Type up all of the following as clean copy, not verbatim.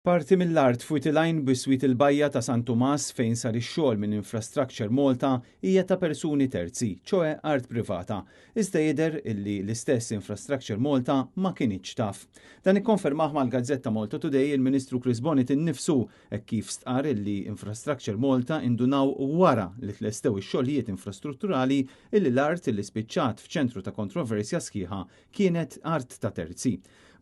Parti mill-art f'Wied il-Għajn biswit il-bajja ta' San Tumas fejn sar ix-xogħol minn Infrastructure Malta hija ta' persuni terzi, ċoe art privata. Iżda jidher illi l-istess Infrastructure Malta ma kinitx taf. Dan ikkonfermah mal-gazzetta Malta Today il-Ministru Chris Bonett innifsu hekk kif stqarr illi Infrastructure Malta indunaw wara li tlestew ix-xogħlijiet infrastrutturali illi l-art illi spiċċat f'ċentru ta' kontroversja sħiħa kienet art ta' terzi.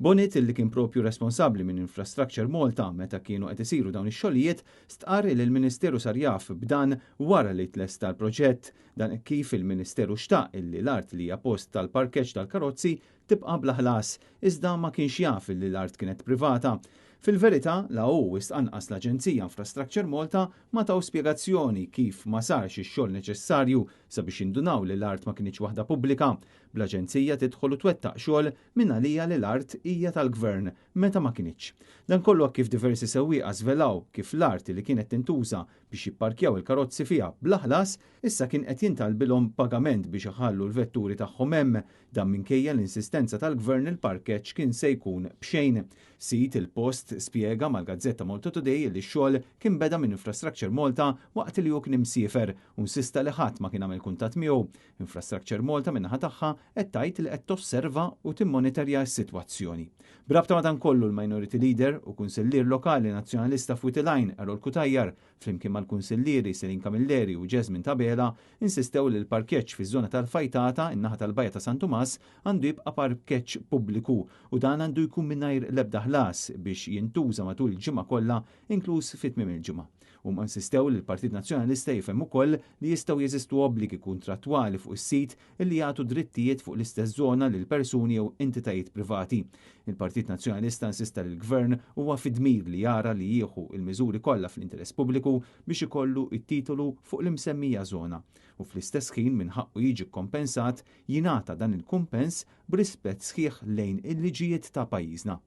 Bonett, illi kien propju responsabbli minn Infrastructure Malta meta kienu qed isiru dawn ix-xogħlijiet, stqarr li l-Ministeru sar jaf b'dan wara li tlesta l-proġett. Dan kif il-Ministeru xtaq illi l-art li hija post tal-parkeġġ tal-karozzi tibqa' bla ħlas, iżda ma kienx jaf illi l-art kienet privata. Fil-verità, la hu wisq anqas l-Aġenzija Infrastructure Malta ma taw spjegazzjoni kif ma sarx ix-xogħol neċessarju sabiex jindunaw li l-art ma kinitx waħda pubblika, bl-aġenzija tidħol u twettaq xogħol minn għalija li l-art hija tal-gvern meta ma kinitx. Dan kollu kif diversi sewwieqa żvelaw kif l-art li kienet tintuża biex jipparkjaw il-karozzi fiha bla ħlas issa kien qed jintalbilhom pagament biex iħallu l-vetturi tagħhom hemm, dan minkejja l-insistenza tal-gvern il-parkeġġ kien se jkun b'xejn. Sid il-post spjega mal-gazzetta Malta Today li x-xogħol kien beda minn Infrastructure Malta waqt li hu kien imsiefer u insista li ħadd ma kien għamel kuntatt miegħu. Infrastructure Malta min-naħa tagħha qed tgħid li qed tosserva u timmonitorja s-sitwazzjoni. B'rabta ma' dan kollu, l-Minority Leader u Kunsillier Lokali Nazzjonalista f'Wied il-Għajn, Errol Cutajar, flimkien mal-Kunsillieri Celine Camilleri u Jasmine Tabela, insistew li l-parkeġġ fiż-żona tal-Fajtata, in-naħa tal-Bajja ta' San Tumas, għandu jibqa' parkeġġ pubbliku u dan għandu jkun mingħajr l-ebda ħlas biex jintuża matul il-ġimgħa kollha, inkluż fi tmiem il-ġimgħa. Huma insistew li l-Partit Nazzjonalista jifhem ukoll li jistgħu jeżistu obbligi kuntrattwali fuq is-sit illi jagħtu drittijiet fuq l-istess żona lil persuni jew entitajiet privati. Il-Partit Nazzjonalista insista li l-Gvern huwa fid-dmir li jara li jieħu il-miżuri kollha fl-interess pubbliku biex ikollu it-titolu fuq l-imsemmija żona u fl-istess ħin minn ħaqqu jiġi kompensat, jingħata dan il-kumpens b'rispett sħiħ lejn il-liġijiet ta' pajjiżna.